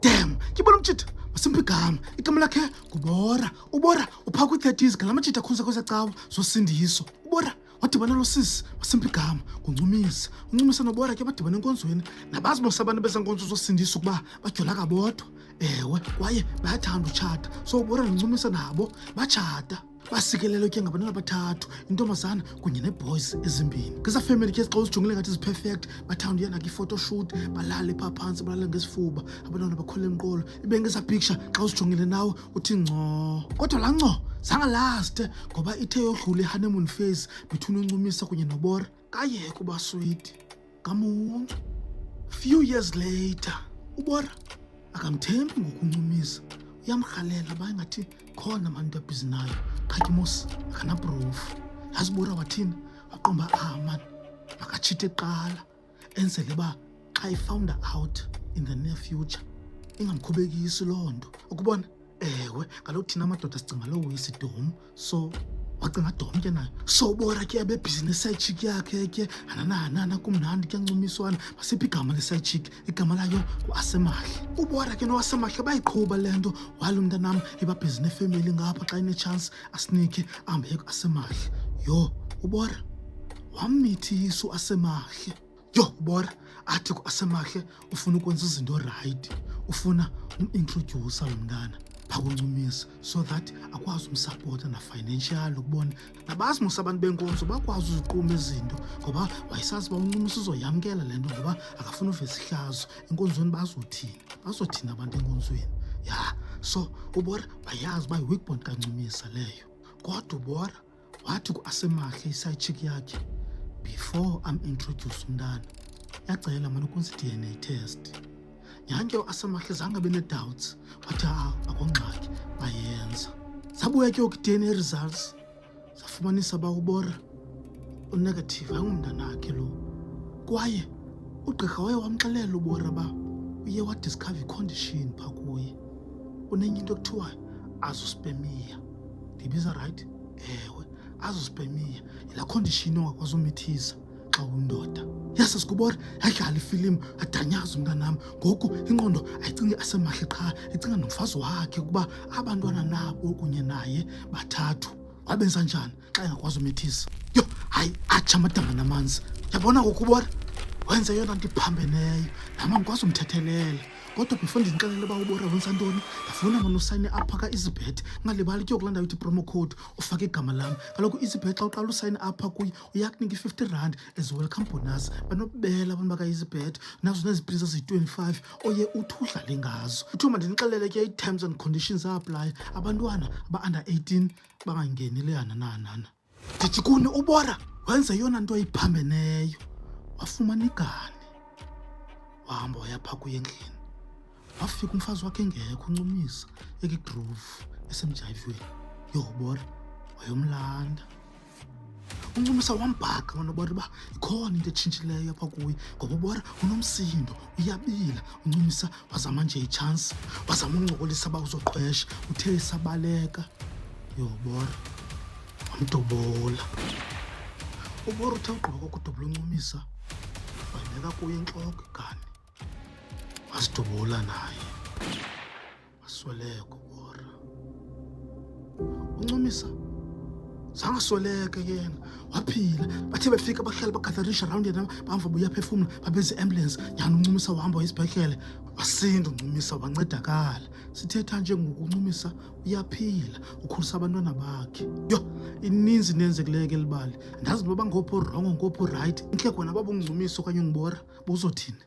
Damn, ke bona umtshitha masimpa igama. Igama lakhe nguBora. UBora uphaa kwii-30s ngala majita akhonza kweza cawa zosindiso. UBora wadibana lo sisi masimpa igama nguNcumisa. UNcumisa noBora ke badibana enkonzweni. Nabazi mos abantu beza nkonzo zosindiso ukuba badyolaka bodwa. Ewe, kwaye bayathanda utshata. So uBora noNcumisa nabo batshata. Basikelelwe ke ngabantwana abathathu, intombazana kunye nee-boys ezimbini. Ngeza family ke xa uzijongile ngathi zi-perfect, bathanda uya nakwi-photoshoot, balale phaa phantsi, balale ngesifuba, abantwana bakhwele emqolo. Ibe ngeza picture xa uzijongile nawe uthi nco. Kodwa laa nco zange laste ngoba ithe yodlula i-honeymoon phase between uNcumisa kunye noBora, kayeka uba switi kamuncu. Few years later, uBora akamthembi ngokuncumisa, uyamrhalela uba ingathi khona mani into abhizi nayo, qha ke mos akanaproof. Yazi uBora wathini? Waqomba, ah mani, makatshite kuqala enzele uba xa ifounda out in the near future ingamkhubekisi loo nto. Ukubona? Ewe, kaloku thina amadoda sicinga loo way sidom, so wacinga dom ke nayo. So uBora ke ebebhizi ne-side chick yakhe ke, hanana kumnandi, kuyancumiswana. Masiphi igama le-side chick? Igama layo nguAsemahle. UBora ke noAsemahle bayiqhuba le nto while umntanam ebabhizi nefemeli ngapha, xa enetshansi asinike ahambe ye kuAsemahle. Yho, uBora wammithisa uAsemahle. Yho, uBora athi kuAsemahle ufuna ukwenza izinto right, ufuna umintrodyusa lo mntana phaa kuNcumisa so that akwazi umsapota na-financial. Ukubona nabazi mos abantu benkonzo bakwazi uziquma izinto, ngoba wayesazi uba uNcumisa uzoyamkela le nto, ngoba akafuni uveza ihlazo enkonzweni. Bazothini? Bazothini abantu enkonzweni? Ya, so uBora wayazi uba yi-weak point kaNcumisa leyo. Kodwa uBora wathi kuAsemahle, i-side chick yakhe, before am-introduce umntana, yacela mani ukwenza i-DNA test. Nyhani ke uAsemahle zange abe nee-doubts, wathi a akongxaki, bayenza. Zabuya ke ngoku i-DNA results, zafumanisa uba uBora unegative, ayingumntanakhe lo. Kwaye ugqirha waye wamxelela uBora uba uye wadiscova icondition phaa kuye, unenye into ekuthiwa azoospermia. Ndiyibiza right? Ewe, azoospermia yilaa condition ongakwazi umithisa xa uyindoda. Yases kuBora yadlala ifilimu, adanyaza umntanam. Ngoku ingqondo ayicingi Asemahle qha, icinga nomfazi wakhe, ukuba abantwana nabo kunye naye bathathu wabenza njani xa engakwazi umithisa. Yho, hayi, atsha amadama namanzi. Yabona ngoku uBora wenza eyona nto iphambeneyo, nam andikwazi umthethelela. Kodwa before ndinixelele uba uBora wenza ntoni, ndafuna mani usayine apha ka-Easybet. Ungalibali ke kulaa ndawo ithi promo code, ufake igama lam. Kaloku u-Easybet xa uqala usayina apha kuye uyakunika i-50 rand as welcome bonus. Banobubele abantu baka-Easybet, nazo neziprints eziyi-25 oye uthi udlale ngazo. Kuthiwa mandinixelele ke ii-terms and conditions a-applya, abantwana aba-under 18 bangangeni leyana nanana. Ndithi kuni uBora wenza eyona nto iphambeneyo, wafumana igani, wahamba waya phaa kuye endlini, wafika umfazi wakhe engekho uNcumisa, ekwigroove esemjayivweni. Yho, uBora wayomlanda uNcumisa, wambhaqa mani uBora uba ikhona into etshintshileyo apha kuye, ngoba uBora unomsindo, uyabila. UNcumisa wazama nje itshansi, wazama uncokolisa uba uzoqhwesha. Uthe esabaleka, yho, Bora wamdubula. UBora uthe ugqiba kokudubula uNcumisa, wayibeka kuye intloko igani, wazidubula naye, wasweleka uBora. UNcumisa zangasweleke yena, waphila. Bathe befika abahlali bagatherisha around yena, bamva buyaphefumla, babiza i-ambulance. Nyhani uNcumisa wahamba wayesibhedlele, wasinda uNcumisa, wancedakala. Sithetha nje ngoku uNcumisa uyaphila, ukhulisa abantwana bakhe. Yho, ininzi into eyenzekileyo ke libali. Andazi noba ngophi wrongo, ngophi right. Intle khona baba unguNcumisa okanye unguBora, buzothini?